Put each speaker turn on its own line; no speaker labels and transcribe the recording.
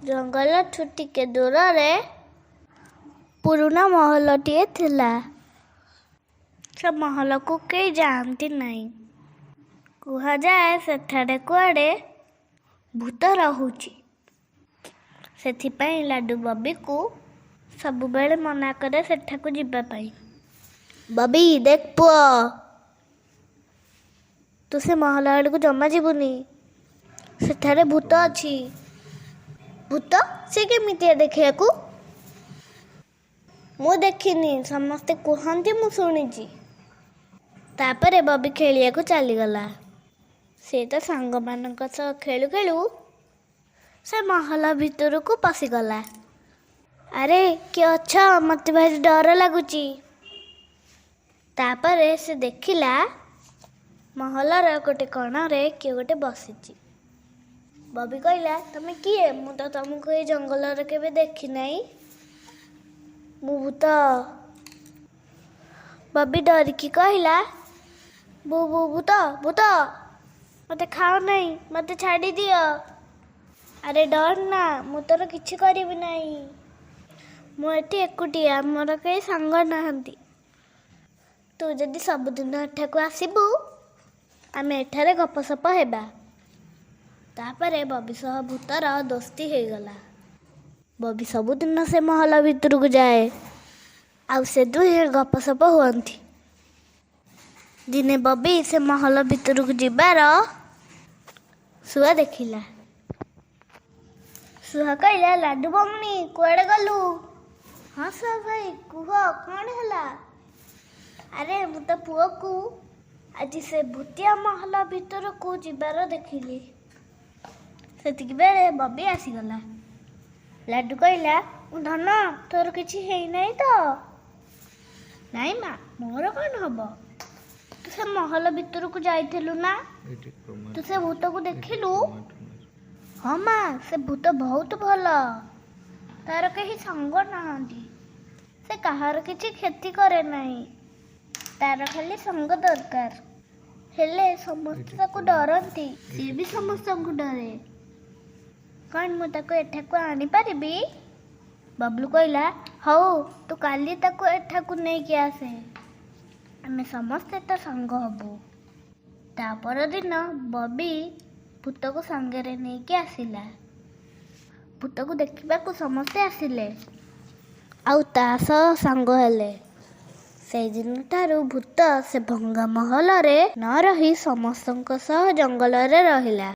ଜଙ୍ଗଲଠୁ ଟିକେ ଦୂରରେ ପୁରୁଣା ମହଲଟିଏ ଥିଲା। ସେ ମହଲକୁ କେହି ଯାଆନ୍ତି ନାହିଁ। କୁହାଯାଏ ସେଠାରେ କୁଆଡ଼େ ଭୂତ ରହୁଛି। ସେଥିପାଇଁ ଲାଡ଼ୁ ବବିକୁ ସବୁବେଳେ ମନା କରେ ସେଠାକୁ ଯିବା ପାଇଁ। ବବି, ଦେଖ ପୁଅ, ତୁ ସେ ମହଲ ଆଡ଼କୁ ଜମା ଯିବୁନି। ସେଠାରେ ଭୂତ ଅଛି। ଭୂତ? ସେ କେମିତିଆ ଦେଖିବାକୁ? ମୁଁ ଦେଖିନି, ସମସ୍ତେ କୁହନ୍ତି, ମୁଁ ଶୁଣିଛି। ତାପରେ ବବି ଖେଳିବାକୁ ଚାଲିଗଲା। ସେ ତା ସାଙ୍ଗମାନଙ୍କ ସହ ଖେଳୁ ଖେଳୁ ସେ ମହଲ ଭିତରକୁ ପଶିଗଲା। ଆରେ, କିଏ ଅଛ? ମୋତେ ଭାରି ଡର ଲାଗୁଛି। ତାପରେ ସେ ଦେଖିଲା ମହଲର ଗୋଟେ କଣରେ କିଏ ଗୋଟେ ବସିଛି। ବବି କହିଲା, ତମେ କିଏ? ମୁଁ ତ ତମକୁ ଏଇ ଜଙ୍ଗଲରେ କେବେ ଦେଖିନାହିଁ। ମୁଁ ଭୂତ। ବବି ଡରିକି କହିଲା, ଭୂତ, ଭୂତ, ମୋତେ ଖାଅ ନାହିଁ, ମୋତେ ଛାଡ଼ିଦିଅ। ଆରେ ଡର ନା, ମୁଁ ତୋର କିଛି କରିବି ନାହିଁ। ମୁଁ ଏଠି ଏକୁଟିଆ, ମୋର କେହି ସାଙ୍ଗ ନାହାନ୍ତି। ତୁ ଯଦି ସବୁଦିନ ଏଠାକୁ ଆସିବୁ, ଆମେ ଏଠାରେ ଗପସପ ହେବା। ତାପରେ ବବି ସହ ଭୂତର ଦୋସ୍ତି ହେଇଗଲା। ବବି ସବୁଦିନ ସେ ମହଲ ଭିତରକୁ ଯାଏ ଆଉ ସେ ଦୁହେଁ ଗପସପ ହୁଅନ୍ତି। ଦିନେ ବବି ସେ ମହଲ ଭିତରକୁ ଯିବାର ଶୁଆ ଦେଖିଲା। ଶୁଆ କହିଲା, ଲାଡୁ ଭଉଣୀ, କୁଆଡ଼େ ଗଲୁ? ହଁ ଶୁଆ ଭାଇ, କୁହ, କ'ଣ ହେଲା? ଆରେ, ମୁଁ ତ ପୁଅକୁ ଆଜି ସେ ଭୂତିଆ ମହଲ ଭିତରକୁ ଯିବାର ଦେଖିଲି। ସେତିକି ବେଳେ ବବି ଆସିଗଲା। ଲାଡୁ କହିଲା, ଧନ, ତୋର କିଛି ହେଇନାହିଁ ତ? ନାଇଁ ମା, ମୋର କ'ଣ ହବ? ତୁ ସେ ମହଲ ଭିତରକୁ ଯାଇଥିଲୁ ନା? ତୁ ସେ ଭୂତକୁ ଦେଖିଲୁ? ହଁ ମା, ସେ ଭୂତ ବହୁତ ଭଲ। ତାର କେହି ସାଙ୍ଗ ନାହାନ୍ତି। ସେ କାହାର କିଛି କ୍ଷତି କରେ ନାହିଁ। ତାର ଖାଲି ସାଙ୍ଗ ଦରକାର। ହେଲେ ସମସ୍ତେ ତାକୁ ଡରନ୍ତି। ସିଏ ବି ସମସ୍ତଙ୍କୁ ଡରେ। କ'ଣ ମୁଁ ତାକୁ ଏଠାକୁ ଆଣିପାରିବି? ବବଲୁ କହିଲା, ହଉ, ତୁ କାଲି ତାକୁ ଏଠାକୁ ନେଇକି ଆସେ। ଆମେ ସମସ୍ତେ ତା ସାଙ୍ଗ ହବୁ। ତା ପରଦିନ ବବି ଭୂତକୁ ସାଙ୍ଗରେ ନେଇକି ଆସିଲା। ଭୂତକୁ ଦେଖିବାକୁ ସମସ୍ତେ ଆସିଲେ ଆଉ ତା ସହ ସାଙ୍ଗ ହେଲେ। ସେଇଦିନଠାରୁ ଭୂତ ସେ ଭଙ୍ଗା ମହଲରେ ନ ରହି ସମସ୍ତଙ୍କ ସହ ଜଙ୍ଗଲରେ ରହିଲା।